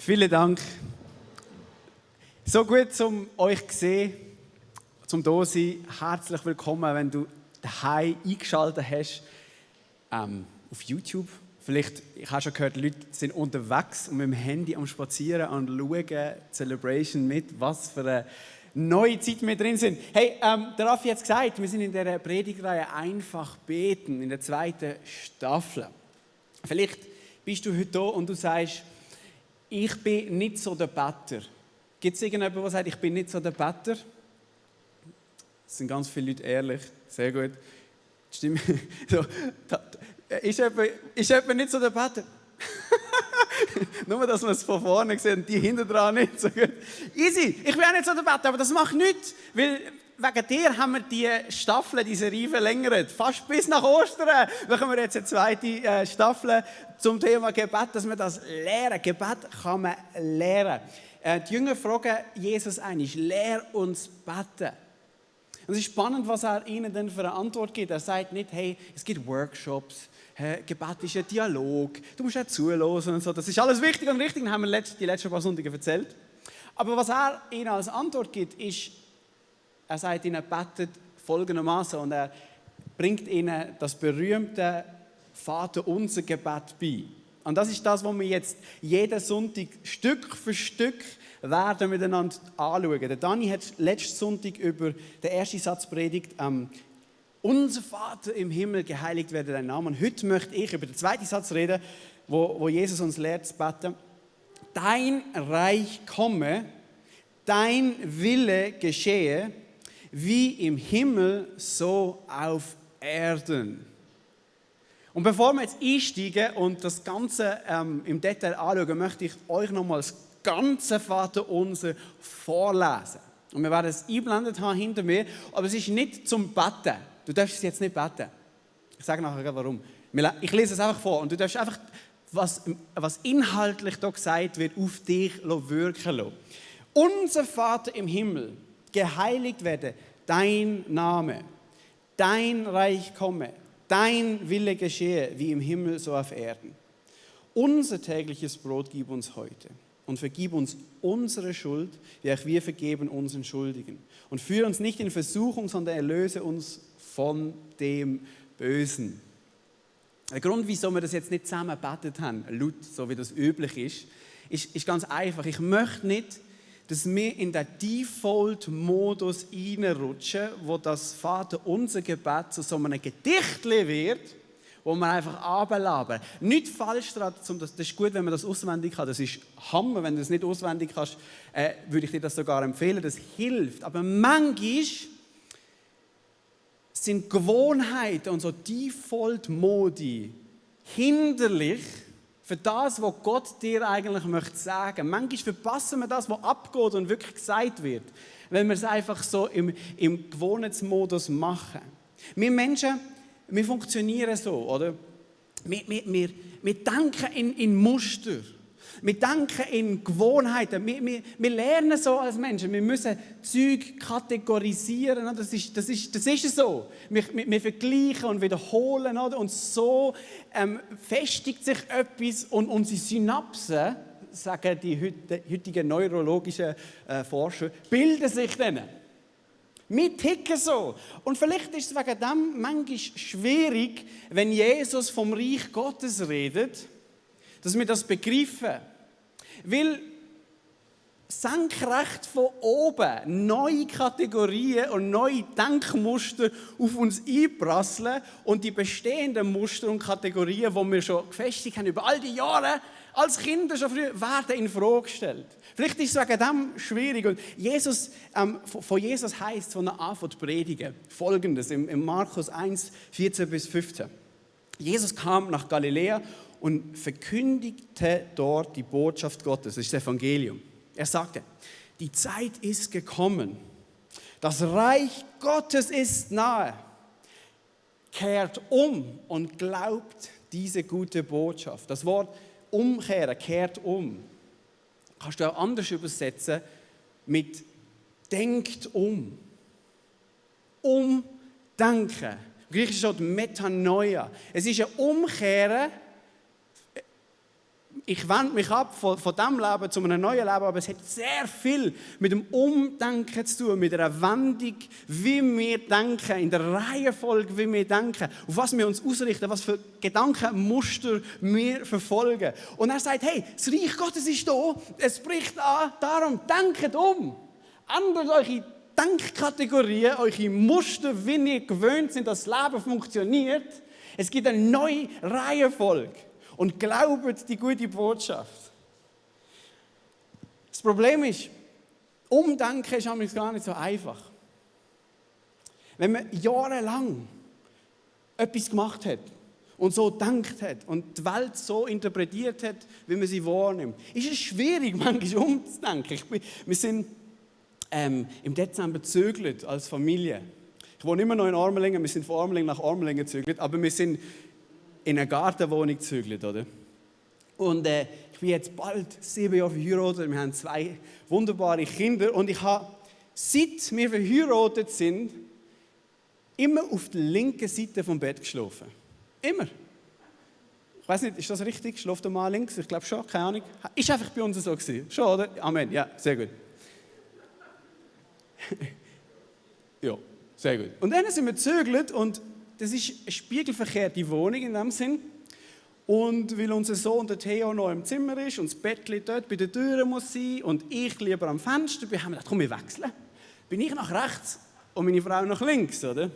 Vielen Dank. So gut, um euch zu sehen, zum da sein. Herzlich willkommen, wenn du daheim eingeschaltet hast auf YouTube. Vielleicht, ich habe schon gehört, Leute sind unterwegs und mit dem Handy am Spazieren und schauen die Celebration mit, was für eine neue Zeit wir drin sind. Hey, der Raffi hat es gesagt, wir sind in der Predigtreihe «Einfach beten» in der 2. Staffel. Vielleicht bist du heute da und du sagst, ich bin nicht so der Better. Gibt es irgendjemanden, der sagt, ich bin nicht so der Better? Es sind ganz viele Leute ehrlich. Sehr gut. Stimmt. So, ist jemand nicht so der Better? Nur, dass man es von vorne sieht und die hinten dran nicht. So gut. Easy, ich bin auch nicht so der Better, aber das macht nichts. Weil wegen dir haben wir die Staffel, diese Reihe verlängert. Fast bis nach Ostern machen wir jetzt eine 2. Staffel zum Thema Gebet, dass wir das lernen. Gebet kann man lernen. Die Jünger fragen Jesus eigentlich, lehr uns beten. Und es ist spannend, was er ihnen dann für eine Antwort gibt. Er sagt nicht, hey, es gibt Workshops, Gebet ist ein Dialog, du musst auch zuhören und so. Das ist alles wichtig und richtig, das haben wir die letzten paar Sonntage erzählt. Aber was er ihnen als Antwort gibt, ist, er sagt ihnen, betet folgendermaßen und er bringt ihnen das berühmte Vaterunser Gebet bei. Und das ist das, was wir jetzt jeden Sonntag Stück für Stück werden miteinander anschauen. Der Dani hat letzten Sonntag über den ersten Satz predigt, unser Vater im Himmel, geheiligt werde dein Name. Und heute möchte ich über den 2. Satz reden, wo Jesus uns lehrt zu beten. Dein Reich komme, dein Wille geschehe, wie im Himmel, so auf Erden. Und bevor wir jetzt einsteigen und das Ganze im Detail anschauen, möchte ich euch nochmal das ganze Vaterunser vorlesen. Und wir werden es eingeblendet haben hinter mir, aber es ist nicht zum Beten. Du darfst es jetzt nicht beten. Ich sage nachher warum. Ich lese es einfach vor und du darfst einfach, was inhaltlich da gesagt wird, auf dich wirken lassen. Unser Vater im Himmel, geheiligt werde dein Name, dein Reich komme, dein Wille geschehe, wie im Himmel, so auf Erden. Unser tägliches Brot gib uns heute und vergib uns unsere Schuld, wie auch wir vergeben unseren Schuldigen. Und führe uns nicht in Versuchung, sondern erlöse uns von dem Bösen. Der Grund, wieso wir das jetzt nicht zusammen gebetet haben, laut, so wie das üblich ist ganz einfach. Ich möchte nicht, dass wir in den Default-Modus reinrutschen, wo das Vaterunser Gebet zu so einem Gedichtchen wird, wo man einfach runterlabern. Nicht falsch daran, das ist gut, wenn man das auswendig kann. Das ist Hammer, wenn du das nicht auswendig kannst, würde ich dir das sogar empfehlen. Das hilft. Aber manchmal sind Gewohnheiten und so Default-Modi hinderlich für das, was Gott dir eigentlich möchte sagen. Manchmal verpassen wir das, was abgeht und wirklich gesagt wird, wenn wir es einfach so im Gewohnheitsmodus machen. Wir Menschen, wir funktionieren so, oder? Wir denken in Muster. Wir denken in Gewohnheiten. Wir lernen so als Menschen. Wir müssen Zeug kategorisieren. Das ist so. Wir vergleichen und wiederholen. Oder? Und so festigt sich etwas und unsere Synapsen, sagen die heutigen neurologischen Forscher, bilden sich dann. Wir ticken so. Und vielleicht ist es wegen dem manchmal schwierig, wenn Jesus vom Reich Gottes redet, dass wir das begreifen. Weil senkrecht von oben neue Kategorien und neue Denkmuster auf uns einprasseln und die bestehenden Muster und Kategorien, die wir schon gefestigt haben über all die Jahre, als Kinder schon früh, werden in Frage gestellt. Vielleicht ist es wegen dem schwierig. Und Jesus, von Jesus heisst, von der Anfang zu predigen, Folgendes, im Markus 1, 14 bis 15. Jesus kam nach Galiläa und verkündigte dort die Botschaft Gottes, das ist das Evangelium. Er sagte, die Zeit ist gekommen, das Reich Gottes ist nahe. Kehrt um und glaubt diese gute Botschaft. Das Wort umkehren, kehrt um. Kannst du auch anders übersetzen mit denkt um. Umdenken. Griechisch steht Metanoia. Es ist ein Umkehren ich wende mich ab von diesem Leben zu einem neuen Leben, aber es hat sehr viel mit dem Umdenken zu tun, mit einer Wendung, wie wir denken, in der Reihenfolge, wie wir denken, auf was wir uns ausrichten, was für Gedankenmuster wir verfolgen. Und er sagt, hey, das Reich Gottes ist da, es bricht an, darum denkt um. Ändert eure Denkkategorien, eure Muster, wie ihr gewöhnt sind, dass das Leben funktioniert. Es gibt eine neue Reihenfolge. Und glaubt die gute Botschaft. Das Problem ist, Umdenken ist manchmal gar nicht so einfach. Wenn man jahrelang etwas gemacht hat und so gedacht hat und die Welt so interpretiert hat, wie man sie wahrnimmt, ist es schwierig, manchmal umzudenken. Wir sind im Dezember gezögert als Familie. Ich wohne immer noch in Armelingen, wir sind von Armelingen nach Armelingen gezögert, aber wir sind in einer Gartenwohnung gezögert, oder? Und ich bin jetzt bald 7 Jahre verheiratet, wir haben 2 wunderbare Kinder und ich habe, seit wir verheiratet sind, immer auf der linken Seite vom Bett geschlafen. Immer. Ich weiß nicht, ist das richtig? Schläft der Mann links? Ich glaube schon, keine Ahnung. Ist einfach bei uns so gewesen. Schon, oder? Amen, ja, sehr gut. Ja, sehr gut. Und dann sind wir gezögert und das ist eine spiegelverkehrte Wohnung in dem Sinn. Und weil unser Sohn, der Theo, noch im Zimmer ist und das Bettchen dort bei der Tür muss sein und ich lieber am Fenster bin, haben wir gedacht, komm, wir wechseln. Bin ich nach rechts und meine Frau nach links, oder?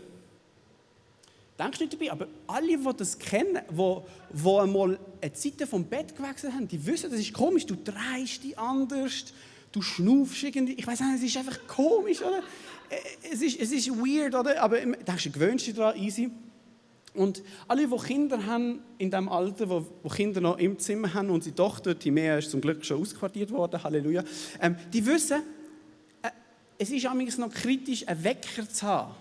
Denkst du nicht dabei, aber alle, die das kennen, die einmal eine Seite vom Bett gewechselt haben, die wissen, das ist komisch, du drehst dich anders, du schnaufst irgendwie, ich weiss nicht, es ist einfach komisch, oder? Es ist weird, oder? Aber denkst du gewöhnst dich daran, easy. Und alle, die Kinder haben in diesem Alter, die Kinder noch im Zimmer haben, unsere Tochter Timea ist zum Glück schon ausquartiert worden, Halleluja, die wissen, es ist amigs noch kritisch, einen Wecker zu haben.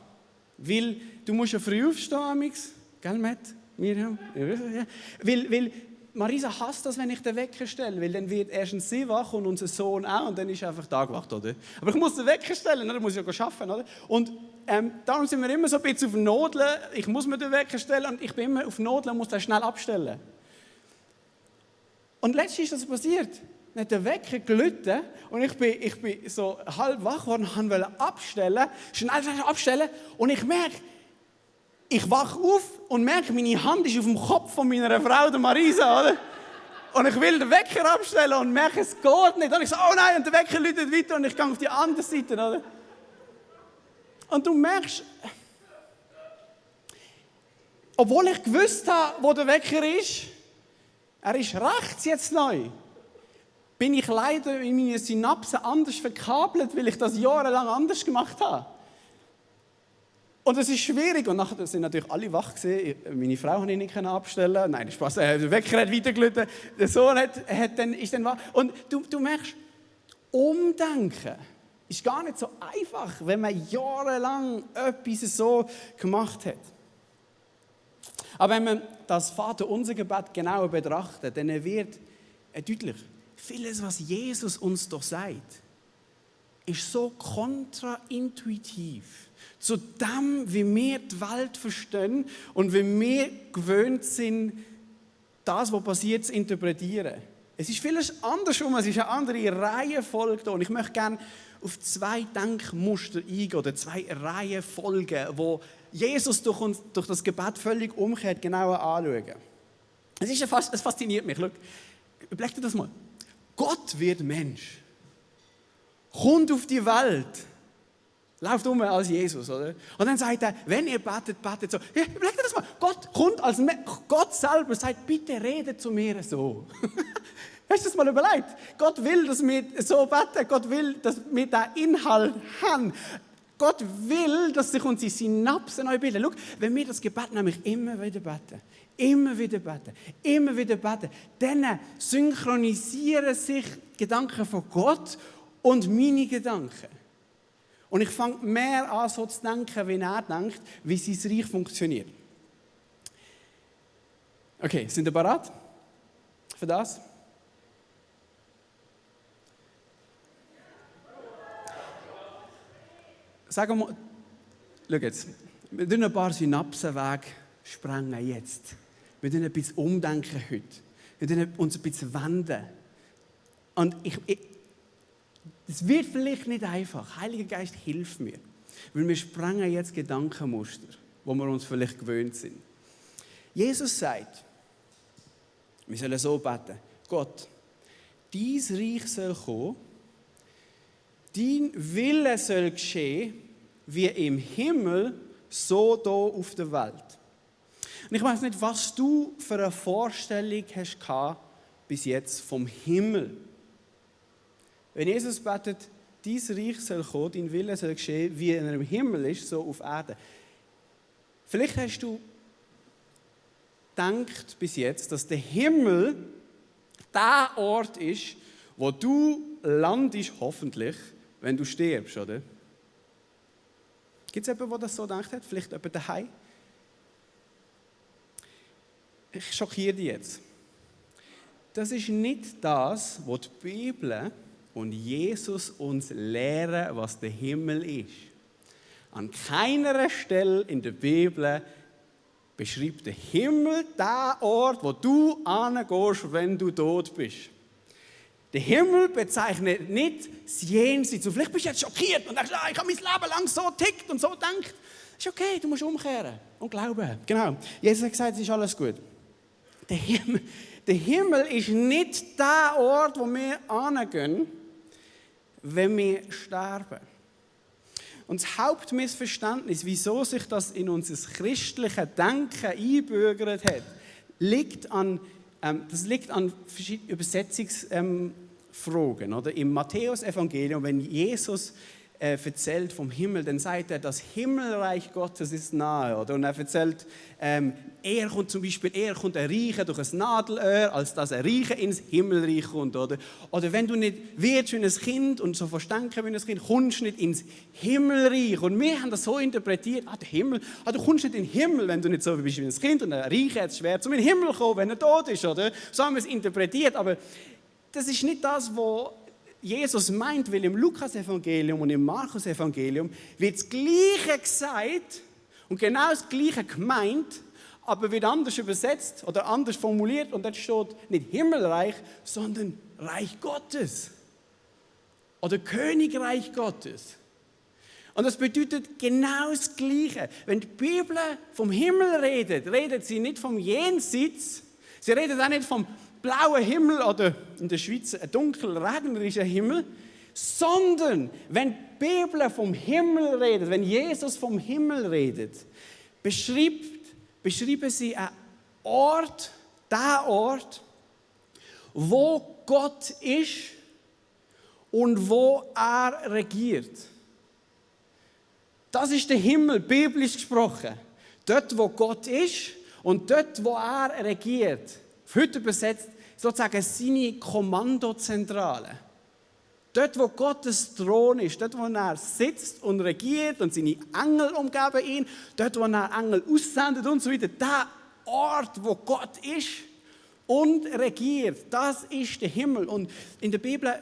Weil du musst ja früh aufstehen, amigs, gell, Matt? Miriam? Ja. Weil Marisa hasst das, wenn ich den Wecker stelle, weil dann wird erstens sie wach und unser Sohn auch und dann ist er einfach da gewacht, oder? Aber ich muss den Wecker stellen, oder? Muss ich ja arbeiten, oder? Und darum sind wir immer so ein bisschen auf Nodeln. Ich muss mir den Wecker stellen und ich bin immer auf Nodeln und muss den schnell abstellen. Und letztens ist das passiert. Dann hat der Wecker geläutet und ich bin so halb wach geworden und wollte abstellen, schnell abstellen und ich merke, ich wache auf und merke, meine Hand ist auf dem Kopf von meiner Frau, der Marisa, oder? Und ich will den Wecker abstellen und merke, es geht nicht. Und ich so, oh nein, und der Wecker läutet weiter und ich gehe auf die andere Seite, oder? Und du merkst, obwohl ich gewusst habe, wo der Wecker ist, er ist rechts jetzt neu, bin ich leider in meinen Synapsen anders verkabelt, weil ich das jahrelang anders gemacht habe. Und es ist schwierig. Und nachher sind natürlich alle wach gewesen. Meine Frau konnte ich nicht abstellen. Nein, Spaß. Der Wecker hat weitergeläutet. Der Sohn ist dann wach. Und du merkst, Umdenken ist gar nicht so einfach, wenn man jahrelang etwas so gemacht hat. Aber wenn man das Vaterunser-Gebet genauer betrachtet, dann wird deutlich, vieles, was Jesus uns doch sagt, ist so kontraintuitiv zu dem, wie wir die Welt verstehen und wie wir gewöhnt sind, das, was passiert, zu interpretieren. Es ist vieles andersrum, es ist eine andere Reihenfolge da. Und ich möchte gerne auf 2 Denkmuster eingehen, oder 2 Reihenfolgen, wo Jesus durch das Gebet völlig umkehrt, genauer anschauen. Es fasziniert mich. Schau, überleg dir das mal. Gott wird Mensch, kommt auf die Welt, läuft um als Jesus, oder? Und dann sagt er, wenn ihr betet, betet so. Ja, überleg dir das mal. Gott kommt als Mensch, Gott selber sagt, bitte redet zu mir so. Hast du das mal überlegt? Gott will, dass wir so beten. Gott will, dass wir diesen Inhalt haben. Gott will, dass sich unsere Synapsen neu bilden. Schau, wenn wir das Gebet nämlich immer wieder beten, dann synchronisieren sich die Gedanken von Gott und meine Gedanken. Und ich fange mehr an, so zu denken, wie er denkt, wie sein Reich funktioniert. Okay, sind ihr bereit für das? Sagen wir, schau jetzt, wir tun ein paar Synapsen weg sprengen jetzt. Wir tun ein bisschen umdenken heute. Wir dürfen uns ein bisschen wenden. Und es wird vielleicht nicht einfach. Heiliger Geist, hilf mir. Weil wir sprengen jetzt Gedankenmuster, wo wir uns vielleicht gewöhnt sind. Jesus sagt, wir sollen so beten: Gott, dein Reich soll kommen, dein Wille soll geschehen, wie im Himmel, so hier auf der Welt. Und ich weiß nicht, was du für eine Vorstellung hast bis jetzt vom Himmel. Wenn Jesus betet, dein Reich soll kommen, dein Wille soll geschehen, wie er im Himmel ist, so auf Erden. Vielleicht hast du gedacht bis jetzt, dass der Himmel der Ort ist, wo du landest, hoffentlich, wenn du stirbst, oder? Gibt es jemanden, der das so gedacht hat? Vielleicht jemand daheim? Ich schockiere dich jetzt. Das ist nicht das, was die Bibel und Jesus uns lehren, was der Himmel ist. An keiner Stelle in der Bibel beschreibt der Himmel den Ort, wo du hingehst, wenn du tot bist. Der Himmel bezeichnet nicht das Jenseits. Und vielleicht bist du jetzt schockiert und denkst, ich habe mein Leben lang so tickt und so gedacht. Das ist okay, du musst umkehren und glauben. Genau. Jesus hat gesagt, es ist alles gut. Der Himmel ist nicht der Ort, wo wir hingehen, wenn wir sterben. Und das Hauptmissverständnis, wieso sich das in unser christliches Denken eingebürgert hat, liegt an verschiedenen Übersetzungsfragen. Oder? Im Matthäus-Evangelium, wenn Jesus erzählt vom Himmel, dann sagt er, das Himmelreich Gottes ist nahe. Oder? Und er erzählt, er kommt ein Reicher durch ein Nadelöhr, als dass ein Reicher ins Himmelreich kommt. Oder wenn du nicht wirst wie ein Kind und so verstanden wie ein Kind, kommst du nicht ins Himmelreich. Und wir haben das so interpretiert, der Himmel, du kommst nicht in den Himmel, wenn du nicht so bist wie ein Kind. Und ein Reicher hat es schwer, um in den Himmel zu kommen, wenn er tot ist. Oder? So haben wir es interpretiert. Aber das ist nicht das, was Jesus meint, weil im Lukas-Evangelium und im Markus-Evangelium wird das Gleiche gesagt und genau das Gleiche gemeint, aber wird anders übersetzt oder anders formuliert und dort steht nicht Himmelreich, sondern Reich Gottes oder Königreich Gottes. Und das bedeutet genau das Gleiche. Wenn die Bibel vom Himmel redet, redet sie nicht vom Jenseits, sie redet auch nicht vom blauen Himmel oder in der Schweiz ein dunkel regnerischer Himmel, sondern wenn die Bibel vom Himmel redet, wenn Jesus vom Himmel redet, beschreiben sie einen Ort, den Ort, wo Gott ist und wo er regiert. Das ist der Himmel, biblisch gesprochen. Dort, wo Gott ist und dort, wo er regiert. Heute übersetzt sozusagen seine Kommandozentrale. Dort, wo Gottes Thron ist, dort, wo er sitzt und regiert und seine Engel umgeben ihn, dort, wo er Engel aussendet und so weiter. Der Ort, wo Gott ist und regiert, das ist der Himmel. Und in der Bibel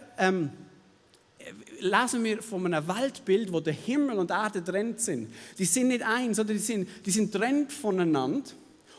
lesen wir von einem Weltbild, wo der Himmel und Erde getrennt sind. Die sind nicht eins, sondern die sind getrennt voneinander.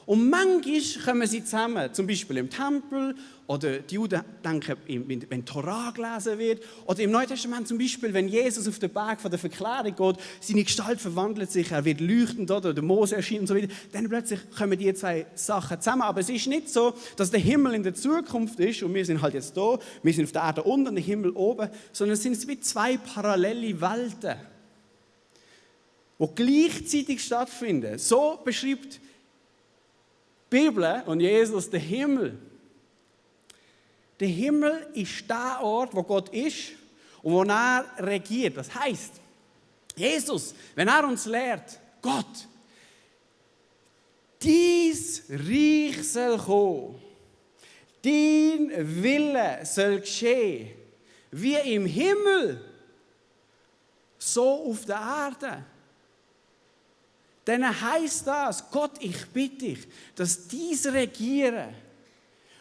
Und manchmal kommen sie zusammen, zum Beispiel im Tempel, oder die Juden denken, wenn die Torah gelesen wird, oder im Neuen Testament zum Beispiel, wenn Jesus auf den Berg von der Verklärung geht, seine Gestalt verwandelt sich, er wird leuchtend, oder der Mose erscheint und so weiter, dann plötzlich kommen die zwei Sachen zusammen. Aber es ist nicht so, dass der Himmel in der Zukunft ist und wir sind halt jetzt da, wir sind auf der Erde unten und der Himmel oben, sondern es sind wie zwei parallele Welten, die gleichzeitig stattfinden. So beschreibt die Bibel und Jesus den Himmel. Der Himmel ist der Ort, wo Gott ist und wo er regiert. Das heisst, Jesus, wenn er uns lehrt, Gott, dein Reich soll kommen, dein Wille soll geschehen, wie im Himmel, so auf der Erde. Dann heisst das, Gott, ich bitte dich, dass dieses Regieren,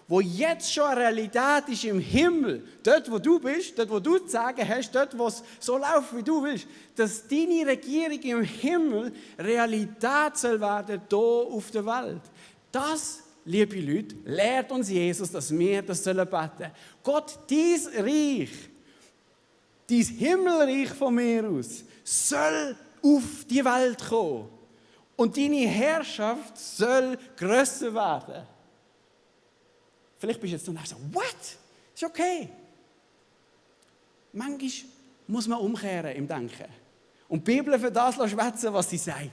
wo jetzt schon eine Realität ist im Himmel, dort wo du bist, dort wo du zu sagen hast, dort wo es so läuft, wie du willst, dass deine Regierung im Himmel Realität soll werden, hier auf der Welt. Das liebe Leute, lehrt uns Jesus, dass wir das beten sollen. Gott, dein Reich, dein Himmelreich von mir aus, soll auf die Welt kommen. Und deine Herrschaft soll grösser werden. Vielleicht bist du jetzt noch so, what? Ist okay. Manchmal muss man umkehren im Denken. Und die Bibel für das schwätzen, was sie sagt.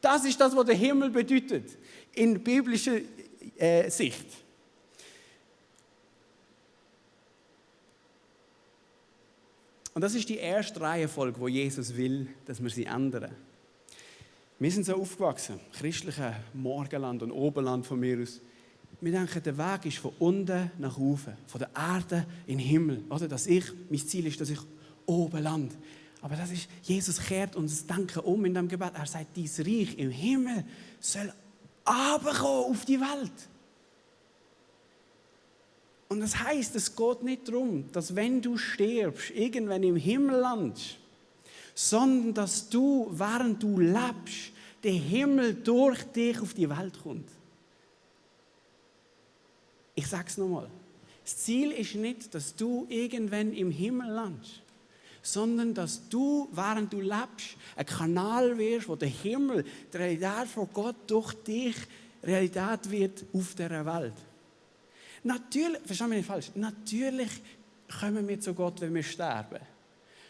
Das ist das, was der Himmel bedeutet, in biblischer Sicht. Und das ist die erste Reihenfolge, wo Jesus will, dass wir sie ändern. Wir sind so aufgewachsen, christliche Morgenland und Oberland von mir aus. Wir denken, der Weg ist von unten nach oben, von der Erde in den Himmel. Oder? Mein Ziel ist, dass ich oben lande. Aber das ist, Jesus kehrt uns das Denken um in dem Gebet. Er sagt, dein Reich im Himmel soll runterkommen auf die Welt. Und das heisst, es geht nicht darum, dass wenn du stirbst, irgendwann im Himmel landest, sondern dass du, während du lebst, der Himmel durch dich auf die Welt kommt. Ich sage es nochmal. Das Ziel ist nicht, dass du irgendwann im Himmel landest, sondern dass du, während du lebst, ein Kanal wirst, wo der Himmel, die Realität von Gott durch dich Realität wird auf dieser Welt. Natürlich, versteh mich nicht falsch, natürlich kommen wir zu Gott, wenn wir sterben.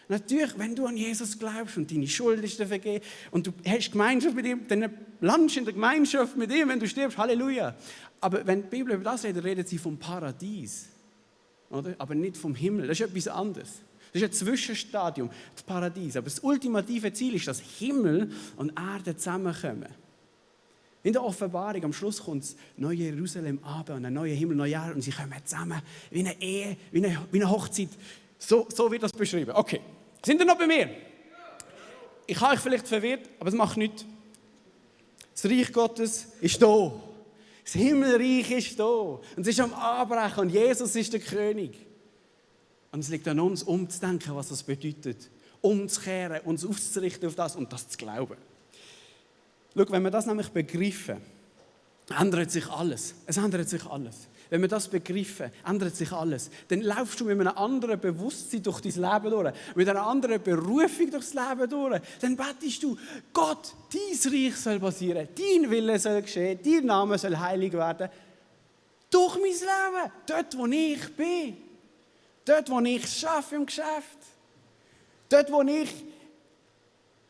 Natürlich, wenn du an Jesus glaubst und deine Schuld ist dir vergeben und du hast Gemeinschaft mit ihm, dann landest du in der Gemeinschaft mit ihm, wenn du stirbst, Halleluja. Aber wenn die Bibel über das redet, redet sie vom Paradies, oder? Aber nicht vom Himmel, das ist etwas anderes. Das ist ein Zwischenstadium, das Paradies. Aber das ultimative Ziel ist, dass Himmel und Erde zusammenkommen. In der Offenbarung, am Schluss kommt das neue Jerusalem ab und ein neuer Himmel, neue Erde und sie kommen zusammen wie eine Ehe, wie eine Hochzeit. So wird das beschrieben. Okay, sind ihr noch bei mir? Ich habe euch vielleicht verwirrt, aber es macht nichts. Das Reich Gottes ist da. Das Himmelreich ist da. Und es ist am Anbrechen und Jesus ist der König. Und es liegt an uns, umzudenken, was das bedeutet. Umzukehren, uns auszurichten auf das und das zu glauben. Schau, wenn wir das nämlich begreifen, ändert sich alles. Es ändert sich alles. Wenn wir das begreifen, ändert sich alles. Dann laufst du mit einem anderen Bewusstsein durch dein Leben durch, mit einer anderen Berufung durchs Leben durch. Dann betest du, Gott, dein Reich soll passieren, dein Wille soll geschehen, dein Name soll heilig werden. Durch mein Leben, dort, wo ich bin. Dort, wo ich arbeite im Geschäft. Dort, wo ich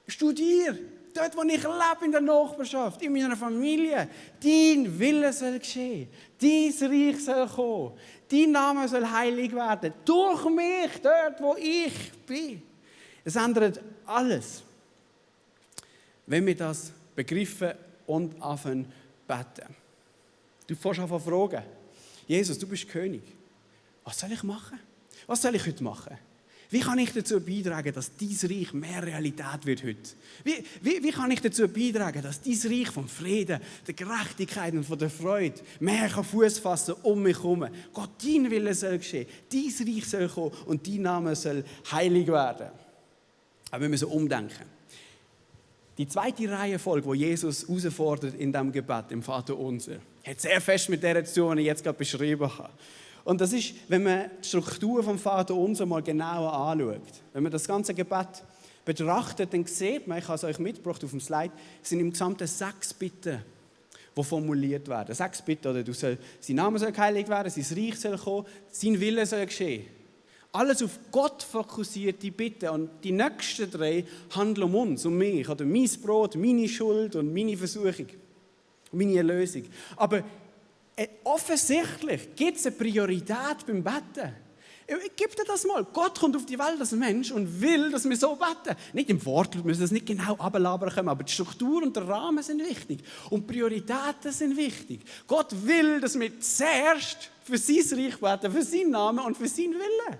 studiere. Dort, wo ich lebe in der Nachbarschaft, in meiner Familie. Dein Wille soll geschehen. Dein Reich soll kommen. Dein Name soll heilig werden. Durch mich, dort, wo ich bin. Es ändert alles. Wenn wir das begreifen und anfangen zu beten. Du fährst an fragen. Jesus, du bist König. Was soll ich machen? Was soll ich heute machen? Wie kann ich dazu beitragen, dass dein Reich mehr Realität wird heute? Wie kann ich dazu beitragen, dass dein Reich vom Frieden, der Gerechtigkeit und von der Freude mehr Fuß fassen um mich herum? Gott, dein Wille soll geschehen, dein Reich soll kommen und dein Name soll heilig werden. Aber wir müssen umdenken. Die zweite Reihenfolge, die Jesus herausfordert in diesem Gebet, im Vater Unser, hat sehr fest mit der zu tun, die ich jetzt gerade beschrieben habe. Und das ist, wenn man die Struktur vom Vater Unser mal genauer anschaut. Wenn man das ganze Gebet betrachtet, dann sieht man, ich habe es euch mitgebracht auf dem Slide, es sind im Gesamten 6 Bitten, die formuliert werden. 6 Bitten, oder sein Name soll geheiligt werden, sein Reich soll kommen, sein Wille soll geschehen. Alles auf Gott fokussierte Bitten. Und die nächsten 3 handeln um uns, um mich, oder mein Brot, meine Schuld und meine Versuchung, meine Erlösung. Aber offensichtlich gibt es eine Priorität beim Beten. Gib dir das mal. Gott kommt auf die Welt als Mensch und will, dass wir so beten. Nicht im Wort, wir müssen das nicht genau runterlabern können, aber die Struktur und der Rahmen sind wichtig. Und Prioritäten sind wichtig. Gott will, dass wir zuerst für sein Reich beten, für seinen Namen und für seinen Willen.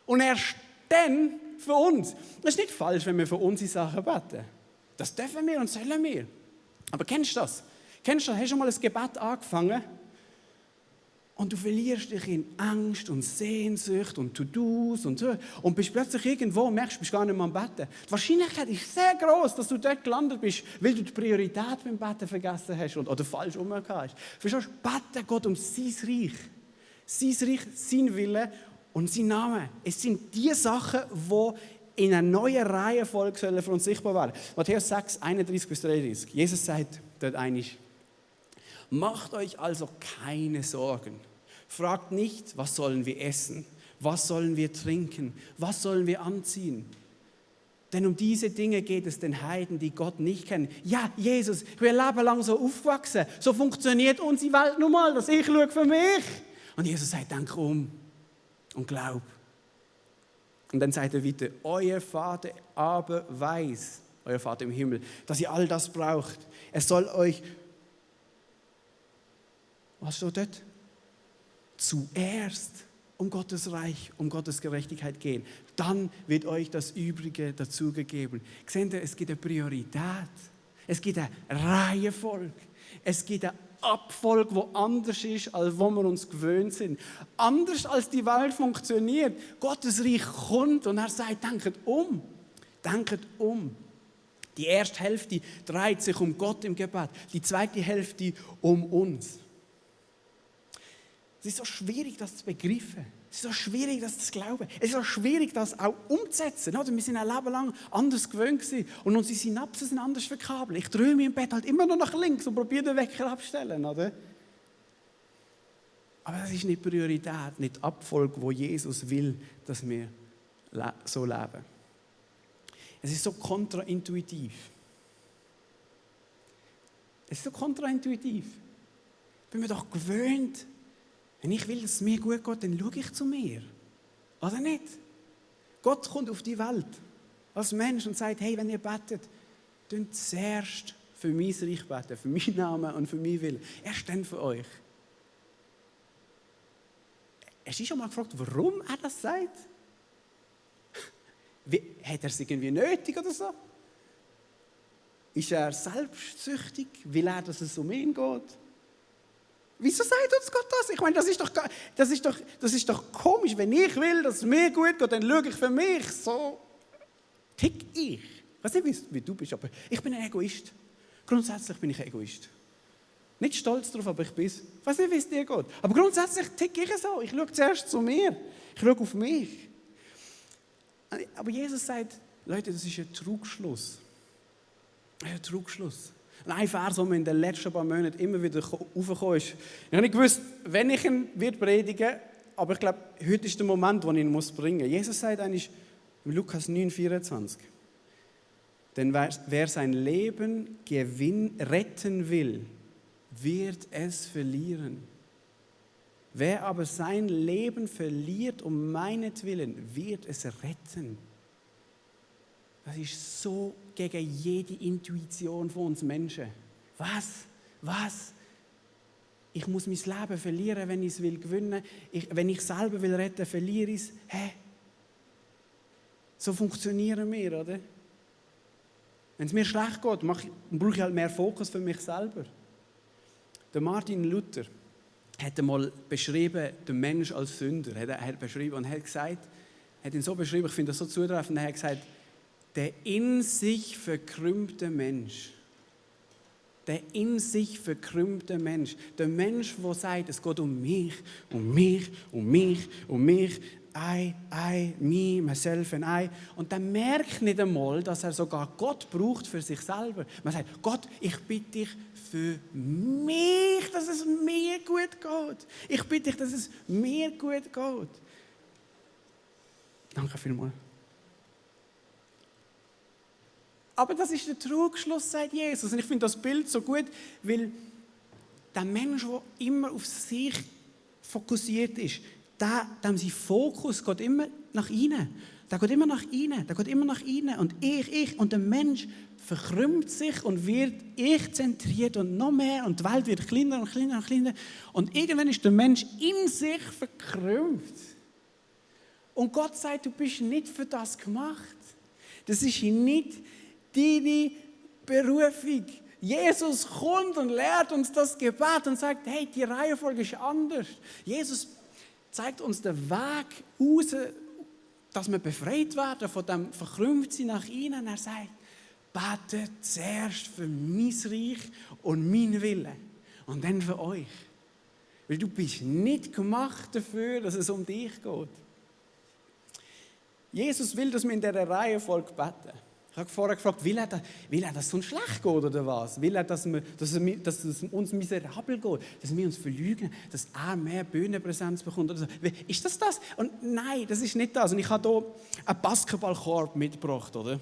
Und erst dann für uns. Das ist nicht falsch, wenn wir für unsere Sachen beten. Das dürfen wir und sollen wir. Aber kennst du das? Hast du schon mal ein Gebet angefangen? Und du verlierst dich in Angst und Sehnsucht und To-Dos und so. Und bist plötzlich irgendwo und merkst, du bist gar nicht mehr am Betten. Die Wahrscheinlichkeit ist sehr groß, dass du dort gelandet bist, weil du die Priorität beim Betten vergessen hast oder falsch umgekehrt hast. Verstehst du? Beten geht um sein Reich. Sein Reich, sein Wille und sein Name. Es sind die Sachen, die in einer neuen Reihenfolge für uns sichtbar werden. Matthäus 6, 31-33. Jesus sagt dort einig: Macht euch also keine Sorgen. Fragt nicht, was sollen wir essen, was sollen wir trinken, was sollen wir anziehen. Denn um diese Dinge geht es den Heiden, die Gott nicht kennen. Ja, Jesus, ich bin ein Leben lang so aufgewachsen. So funktioniert unsere Welt nun mal, dass ich schaue für mich. Und Jesus sagt, denk um und glaub. Und dann sagt er weiter, euer Vater aber weiß, euer Vater im Himmel, dass ihr all das braucht. Er soll euch, was steht dort? Zuerst um Gottes Reich, um Gottes Gerechtigkeit gehen. Dann wird euch das Übrige dazugegeben. Seht ihr, es gibt eine Priorität. Es gibt eine Reihenfolge. Es gibt eine Abfolge, die anders ist, als wo wir uns gewöhnt sind. Anders als die Welt funktioniert. Gottes Reich kommt und er sagt, denkt um. Denkt um. Die erste Hälfte dreht sich um Gott im Gebet. Die zweite Hälfte um uns. Es ist so schwierig, das zu begreifen. Es ist so schwierig, das zu glauben. Es ist so schwierig, das auch umzusetzen. Wir sind ein Leben lang anders gewöhnt gewesen und unsere Synapsen sind anders verkabelt. Ich träume im Bett halt immer noch nach links und probiere den Wecker abzustellen. Oder? Aber das ist nicht Priorität, nicht die Abfolge, wo Jesus will, dass wir so leben. Es ist so kontraintuitiv. Es ist so kontraintuitiv. Ich bin mir doch gewöhnt, wenn ich will, dass es mir gut geht, dann schaue ich zu mir. Oder nicht? Gott kommt auf die Welt als Mensch und sagt, hey, wenn ihr betet, dann zuerst für mein Reich beten, für meinen Namen und für meinen Willen. Erst dann für euch. Hast du schon mal gefragt, warum er das sagt? Hat er es irgendwie nötig oder so? Ist er selbstsüchtig? Will er, dass es um ihn geht? Wieso sagt uns Gott das? Ich meine, das ist doch komisch. Wenn ich will, dass es mir gut geht, dann schaue ich für mich. So tick ich. Ich weiß nicht, wie du bist, aber ich bin ein Egoist. Grundsätzlich bin ich ein Egoist. Nicht stolz darauf, aber ich bin es. Ich weiß nicht, wie es dir geht. Aber grundsätzlich tick ich so. Ich schaue zuerst zu mir. Ich schaue auf mich. Aber Jesus sagt, Leute, das ist ein Trugschluss. Ein Trugschluss. Ein Vers, der mir in den letzten paar Monaten immer wieder aufgekommen ist. Ich habe nicht gewusst, wenn ich ihn predigen werde, aber ich glaube, heute ist der Moment, wo ich ihn bringen muss. Jesus sagt eigentlich in Lukas 9,24, denn wer sein Leben retten will, wird es verlieren. Wer aber sein Leben verliert um meinetwillen, wird es retten. Das ist so gegen jede Intuition von uns Menschen. Was? Ich muss mein Leben verlieren, wenn ich es gewinnen will. Wenn ich selber retten will, verliere ich es. So funktionieren wir, oder? Wenn es mir schlecht geht, brauche ich halt mehr Fokus für mich selber. Der Martin Luther hat einmal beschrieben, den Mensch als Sünder. Er hat beschrieben und hat ihn so beschrieben, ich finde das so zutreffend, er hat gesagt, der in sich verkrümmte Mensch. Der in sich verkrümmte Mensch. Der Mensch, der sagt, es geht um mich, um mich, um mich, um mich. I, me, myself and I. Und der merkt nicht einmal, dass er sogar Gott braucht für sich selber. Man sagt, Gott, ich bitte dich für mich, dass es mir gut geht. Ich bitte dich, dass es mir gut geht. Danke vielmals. Aber das ist der Trugschluss, sagt Jesus. Und ich finde das Bild so gut, weil der Mensch, der immer auf sich fokussiert ist, dem sein Fokus geht immer nach innen. Der geht immer nach innen. Und ich. Und der Mensch verkrümmt sich und wird ich-zentriert und noch mehr. Und die Welt wird kleiner und kleiner und kleiner. Und irgendwann ist der Mensch in sich verkrümmt. Und Gott sagt, du bist nicht für das gemacht. Das ist nicht deine Berufung. Jesus kommt und lehrt uns das Gebet und sagt, hey, die Reihenfolge ist anders. Jesus zeigt uns den Weg raus, dass wir befreit werden von dem Verkrümpftsein nach innen. Er sagt, betet zuerst für mein Reich und mein Wille und dann für euch. Weil du bist nicht gemacht dafür, dass es um dich geht. Jesus will, dass wir in dieser Reihenfolge beten. Ich habe vorher gefragt, will er, dass es uns schlecht geht oder was? Will er, dass es uns miserabel geht, dass wir uns verlügen, dass er mehr Bühnenpräsenz bekommt? Oder so? Ist das das? Und nein, das ist nicht das. Und ich habe hier einen Basketballkorb mitgebracht, oder?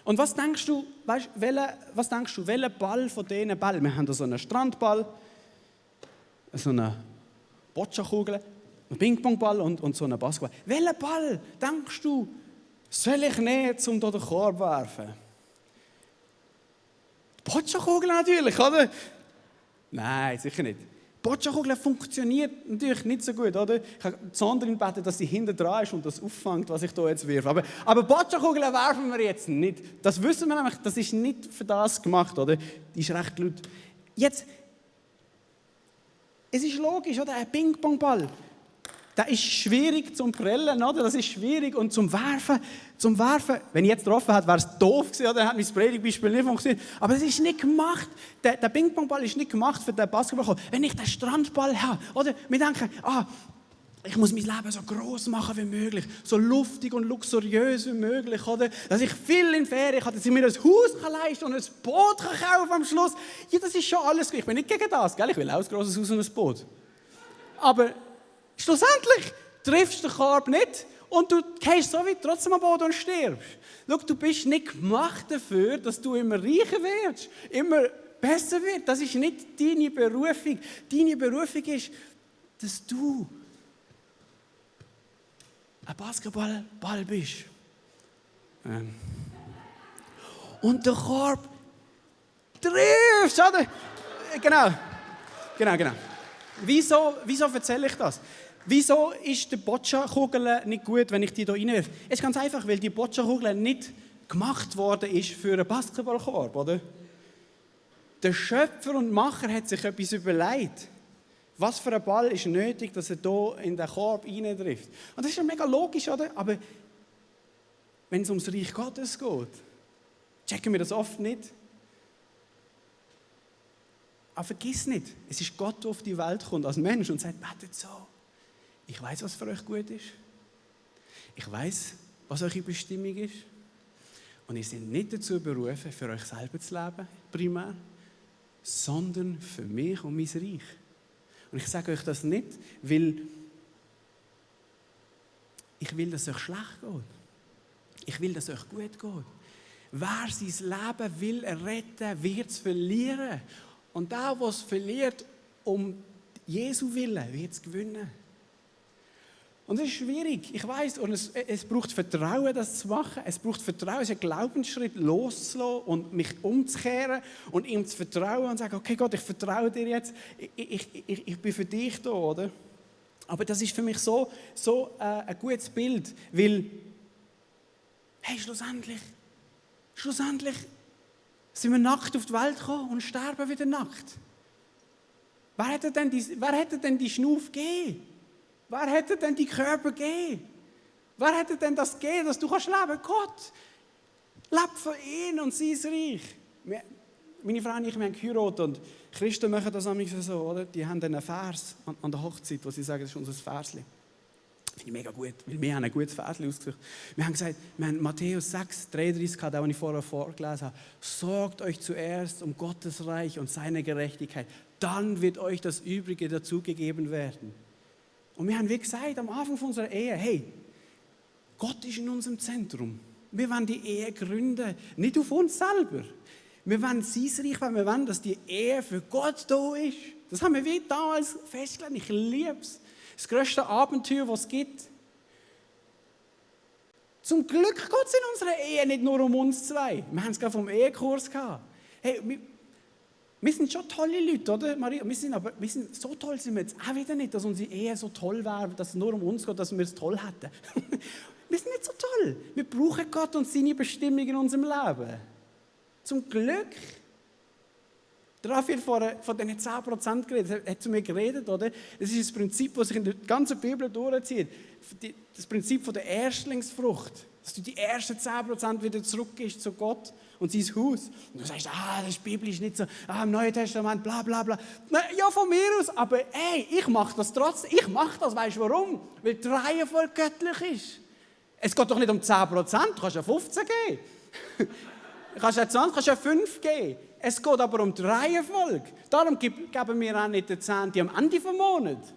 Und was denkst du, welcher Ball von diesen Bällen? Wir haben hier so einen Strandball, so eine Boccia-Kugel, einen Ping-Pong-Ball und so einen Basketball. Welchen Ball, denkst du, soll ich nehmen, um hier den Korb zu werfen? Die Boccia-Kugel natürlich, oder? Nein, sicher nicht. Die Boccia-Kugel funktioniert natürlich nicht so gut, oder? Ich habe Sandrine gebeten, dass sie hinten dran ist und das auffängt, was ich hier jetzt wirfe. Aber Boccia-Kugeln werfen wir jetzt nicht. Das wissen wir nämlich, das ist nicht für das gemacht, oder? Die ist recht laut. Jetzt, es ist logisch, oder? Ein Ping-Pong-Ball. Das ist schwierig zum Prellen, oder? Das ist schwierig. Und zum Werfen, wenn ich jetzt getroffen hätte, wäre es doof gewesen, oder? Dann hat mein Predigtbeispiel nicht funktioniert. Aber es ist nicht gemacht. Der Ping-Pong-Ball ist nicht gemacht für den Basketball. Wenn ich den Strandball habe, oder? Wir denken, ich muss mein Leben so gross machen wie möglich, so luftig und luxuriös wie möglich, oder? Dass ich viel in Ferien habe, dass ich mir ein Haus leisten kann und ein Boot kaufen am Schluss. Ja, das ist schon alles. Ich bin nicht gegen das, gell? Ich will auch ein grosses Haus und ein Boot. Aber schlussendlich triffst du den Korb nicht und du gehst so wie trotzdem am Boden und stirbst. Schau, du bist nicht gemacht dafür, dass du immer reicher wirst, immer besser wirst. Das ist nicht deine Berufung. Deine Berufung ist, dass du ein Basketballball bist. Und den Korb triffst, oder? Genau. Wieso erzähle ich das? Wieso ist die Boccia-Kugel nicht gut, wenn ich die hier reinwerfe? Es ist ganz einfach, weil die Boccia-Kugel nicht gemacht worden ist für einen Basketballkorb, oder? Der Schöpfer und Macher hat sich etwas überlegt. Was für ein Ball ist nötig, dass er hier in den Korb reintrifft? Und das ist ja mega logisch, oder? Aber wenn es ums Reich Gottes geht, checken wir das oft nicht. Aber vergiss nicht, es ist Gott, der auf die Welt kommt als Mensch und sagt, betet so. Ich weiß, was für euch gut ist. Ich weiß, was eure Bestimmung ist. Und ihr seid nicht dazu berufen, für euch selber zu leben, primär, sondern für mich und mein Reich. Und ich sage euch das nicht, weil ich will, dass es euch schlecht geht. Ich will, dass es euch gut geht. Wer sein Leben will retten, wird es verlieren. Und der, der es verliert, um Jesu Willen, wird es gewinnen. Und das ist schwierig, ich weiss, und es braucht Vertrauen, das zu machen. Es braucht Vertrauen, es ist ein Glaubensschritt, loszulassen und mich umzukehren und ihm zu vertrauen und zu sagen, okay Gott, ich vertraue dir jetzt, ich bin für dich da, oder? Aber das ist für mich so ein gutes Bild, weil, hey, schlussendlich sind wir nackt auf die Welt gekommen und sterben wieder nackt. Wer hätte denn die Schnuff gegeben? Wer hätte denn die Körper gegeben? Wer hätte denn das gegeben, dass du leben kannst? Gott. Leb für ihn und sein Reich. Meine Frau und ich, wir haben geheiratet und Christen machen das manchmal so, oder? Die haben einen Vers an der Hochzeit, wo sie sagen, das ist unser Versli. Finde ich mega gut, weil wir haben ein gutes Versli ausgesucht. Wir haben gesagt, wir haben Matthäus 6, 33 gehabt, den ich vorher vorgelesen habe. Sorgt euch zuerst um Gottes Reich und seine Gerechtigkeit. Dann wird euch das Übrige dazugegeben werden. Und wir haben wie gesagt, am Anfang unserer Ehe, hey, Gott ist in unserem Zentrum. Wir wollen die Ehe gründen, nicht auf uns selber. Wir wollen sein Reich, weil wir wollen, dass die Ehe für Gott da ist. Das haben wir wie damals festgelegt. Ich liebe es. Das grösste Abenteuer, was es gibt. Zum Glück geht es in unserer Ehe nicht nur um uns zwei. Wir haben es gerade vom Ehekurs gehabt. Hey, wir sind schon tolle Leute, oder, Maria? So toll sind wir jetzt auch wieder nicht, dass unsere Ehe so toll wäre, dass es nur um uns geht, dass wir es toll hätten. Wir sind nicht so toll. Wir brauchen Gott und seine Bestimmung in unserem Leben. Zum Glück. Der Raphael von diesen 10% geredet, hat zu mir geredet, oder? Das ist das Prinzip, das sich in der ganzen Bibel durchzieht. Das Prinzip von der Erstlingsfrucht. Dass du die ersten 10% wieder zurückgehst zu Gott und sein Haus. Und du sagst, das ist biblisch nicht so, im Neuen Testament, bla bla bla. Na, ja, von mir aus, aber ich mache das trotzdem. Ich mache das, weißt du warum? Weil die Reihenfolge göttlich ist. Es geht doch nicht um 10%, du kannst ja 15 geben. Du kannst ja 20, kannst ja 5 geben. Es geht aber um die Reihenfolge. Darum geben wir auch nicht den 10. am Ende des Monats.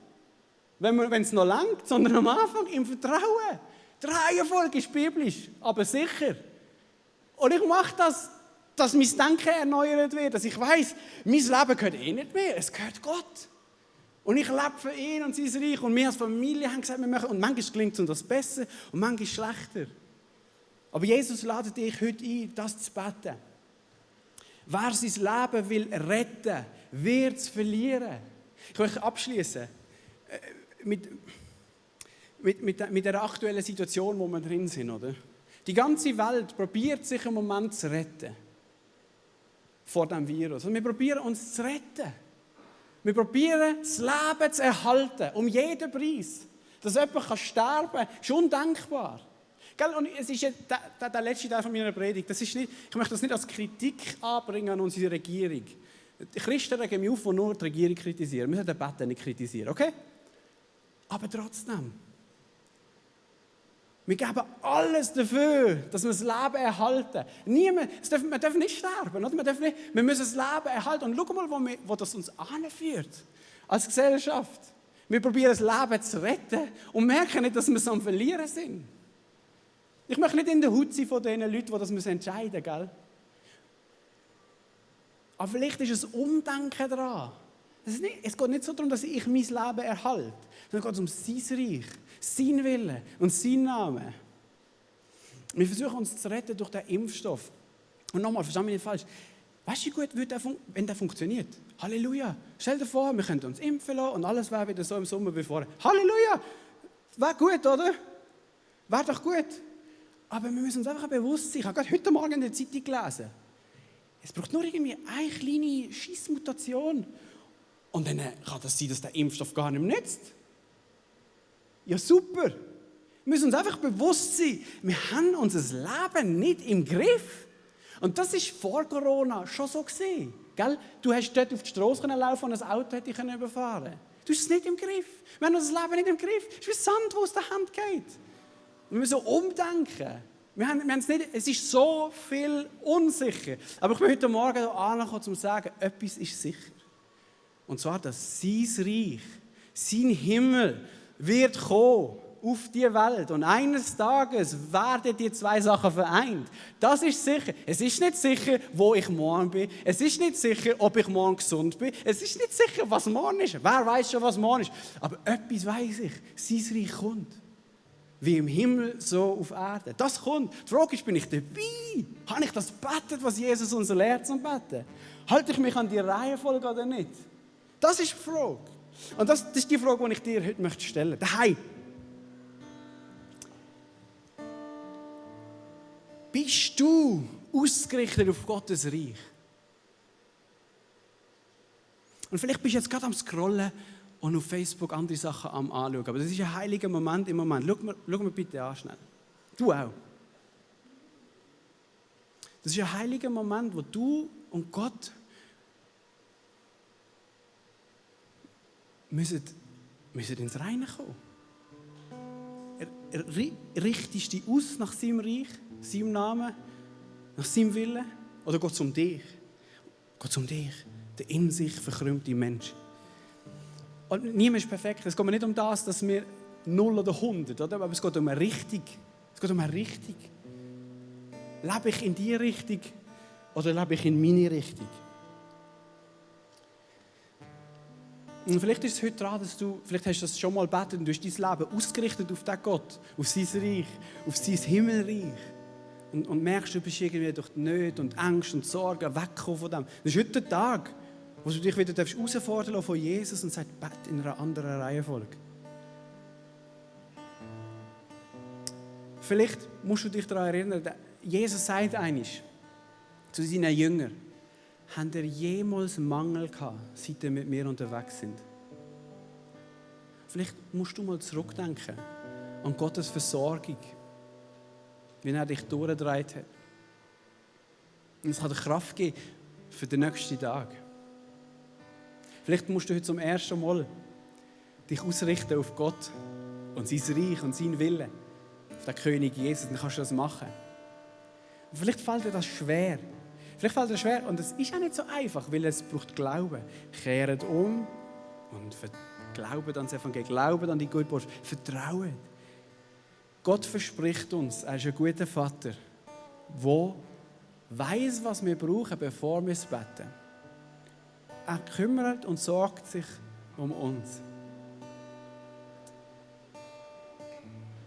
Wenn es noch langt, sondern am Anfang im Vertrauen. Die Reihenfolge ist biblisch, aber sicher. Und ich mache das, dass mein Denken erneuert wird, dass ich weiss, mein Leben gehört nicht mehr, es gehört Gott. Und ich lebe für ihn und sein Reich. Und wir als Familie haben gesagt, wir machen, und manchmal gelingt es uns das besser und manchmal schlechter. Aber Jesus ladet dich heute ein, das zu beten. Wer sein Leben will retten, wird es verlieren. Ich möchte abschließen mit der aktuellen Situation, wo wir drin sind, oder? Die ganze Welt probiert sich im Moment zu retten vor diesem Virus. Und wir probieren uns zu retten. Wir probieren das Leben zu erhalten, um jeden Preis. Dass jemand sterben kann, ist undenkbar. Und es ist ja der letzte Teil von meiner Predigt. Das ist nicht, ich möchte das nicht als Kritik anbringen an unsere Regierung. Die Christen regen mich auf, die nur die Regierung kritisieren. Wir sollten den Beten nicht kritisieren, okay? Aber trotzdem. Wir geben alles dafür, dass wir das Leben erhalten. Wir dürfen nicht sterben. Oder? Wir müssen das Leben erhalten. Und schau mal, wo das uns anführt. Als Gesellschaft. Wir probieren das Leben zu retten und merken nicht, dass wir es am Verlieren sind. Ich möchte nicht in der Haut sein von den Leuten, die das entscheiden müssen. Gell? Aber vielleicht ist es Umdenken daran. Es geht nicht so darum, dass ich mein Leben erhalte, sondern es geht um sein Reich, sein Wille und sein Name. Wir versuchen uns zu retten durch den Impfstoff. Und nochmal, versteh mich nicht falsch. Weißt du, wie gut wird wenn der funktioniert? Halleluja! Stell dir vor, wir könnten uns impfen lassen und alles wäre wieder so im Sommer wie vorher. Halleluja! Wäre gut, oder? Wäre doch gut. Aber wir müssen uns einfach bewusst sein. Ich habe gerade heute Morgen in der Zeitung gelesen. Es braucht nur irgendwie eine kleine Schissmutation. Und dann kann das sein, dass der Impfstoff gar nicht mehr nützt. Ja, super. Wir müssen uns einfach bewusst sein, wir haben unser Leben nicht im Griff. Und das war vor Corona schon so gewesen. Gell? Du hast dort auf die Straße laufen und ein Auto hätte dich überfahren. Du hast es nicht im Griff. Wir haben unser Leben nicht im Griff. Es ist wie Sand, das aus der Hand geht. Wir müssen umdenken. Es ist so viel unsicher. Aber ich bin heute Morgen hier angekommen, um zu sagen, etwas ist sicher. Und zwar, dass sein Reich, sein Himmel wird kommen auf die Welt. Und eines Tages werden die zwei Sachen vereint. Das ist sicher. Es ist nicht sicher, wo ich morgen bin. Es ist nicht sicher, ob ich morgen gesund bin. Es ist nicht sicher, was morgen ist. Wer weiß schon, was morgen ist. Aber etwas weiß ich. Sein Reich kommt. Wie im Himmel, so auf Erden. Das kommt. Die Frage ist, bin ich dabei? Habe ich das gebetet, was Jesus uns lehrt zum Beten? Halte ich mich an die Reihenfolge oder nicht? Das ist die Frage. Und das ist die Frage, die ich dir heute stellen möchte. Daheim. Bist du ausgerichtet auf Gottes Reich? Und vielleicht bist du jetzt gerade am Scrollen und auf Facebook andere Sachen am Anschauen. Aber das ist ein heiliger Moment im Moment. Schau mir bitte an, schnell. Du auch. Das ist ein heiliger Moment, wo du und Gott müssen ins Reine kommen. Richtest du dich aus nach seinem Reich, seinem Namen, nach seinem Willen? Oder geht es um dich? Geht es um dich, der in sich verkrümmte Mensch? Und niemand ist perfekt. Es geht mir nicht um das, dass wir 0 oder 100, oder? Aber es geht um eine Richtung. Es geht um eine Richtung. Lebe ich in die Richtung oder lebe ich in meine Richtung? Und vielleicht ist es heute dran, dass vielleicht hast du das schon mal gebetet und du hast dein Leben ausgerichtet auf diesen Gott, auf sein Reich, auf sein Himmelreich. Und merkst, du bist irgendwie durch die Nöte und Ängste und Sorgen weggekommen von dem. Das ist heute der Tag, wo du dich wieder herausfordern darfst von Jesus und sagst, bete in einer anderen Reihenfolge. Vielleicht musst du dich daran erinnern, Jesus sagt einmal, zu seinen Jüngern: Habt ihr jemals Mangel gehabt, seit ihr mit mir unterwegs sind? Vielleicht musst du mal zurückdenken an Gottes Versorgung, wie er dich durchgedreht hat. Und es hat dir Kraft geben für den nächsten Tag. Vielleicht musst du heute zum ersten Mal dich ausrichten auf Gott und sein Reich und seinen Willen, auf den König Jesus. Dann kannst du das machen. Und vielleicht fällt dir das schwer. Vielleicht fällt dir das schwer und es ist auch nicht so einfach, weil es braucht Glauben. Kehrt um und glaubt an das Evangelium, glaubt an die gute Botschaft, vertraut. Gott verspricht uns, er ist ein guter Vater, der weiss, was wir brauchen, bevor wir es beten. Er kümmert und sorgt sich um uns.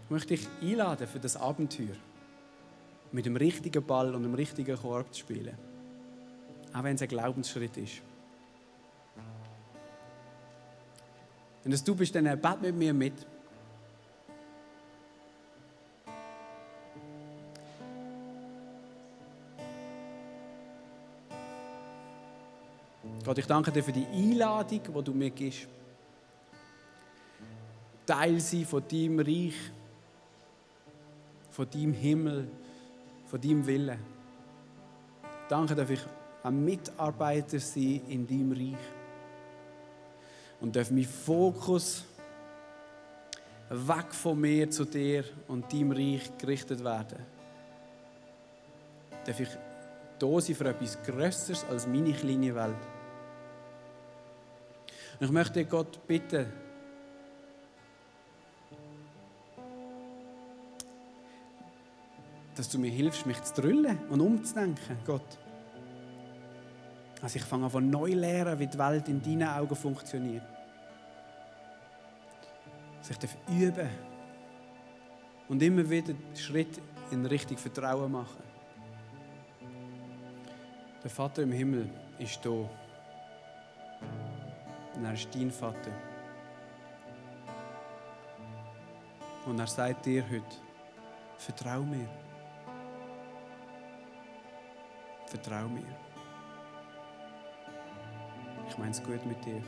Ich möchte dich einladen für das Abenteuer, mit dem richtigen Ball und dem richtigen Korb zu spielen. Auch wenn es ein Glaubensschritt ist. Wenn das du bist, dann bet mit mir mit. Gott, ich danke dir für die Einladung, die du mir gibst. Teil sein von deinem Reich, von deinem Himmel, von deinem Willen. Danke, dass ich ein Mitarbeiter sein in deinem Reich. Und darf mein Fokus weg von mir zu dir und deinem Reich gerichtet werden. Darf ich da sein für etwas Grösseres als meine kleine Welt. Und ich möchte Gott bitten, dass du mir hilfst, mich zu drüllen und umzudenken, Gott. Also ich fange an neu lernen, wie die Welt in deinen Augen funktioniert. Dass ich üben und immer wieder Schritt in Richtung Vertrauen machen. Der Vater im Himmel ist da. Und er ist dein Vater. Und er sagt dir heute, vertrau mir. Vertrau mir. Ich meine es gut mit dir.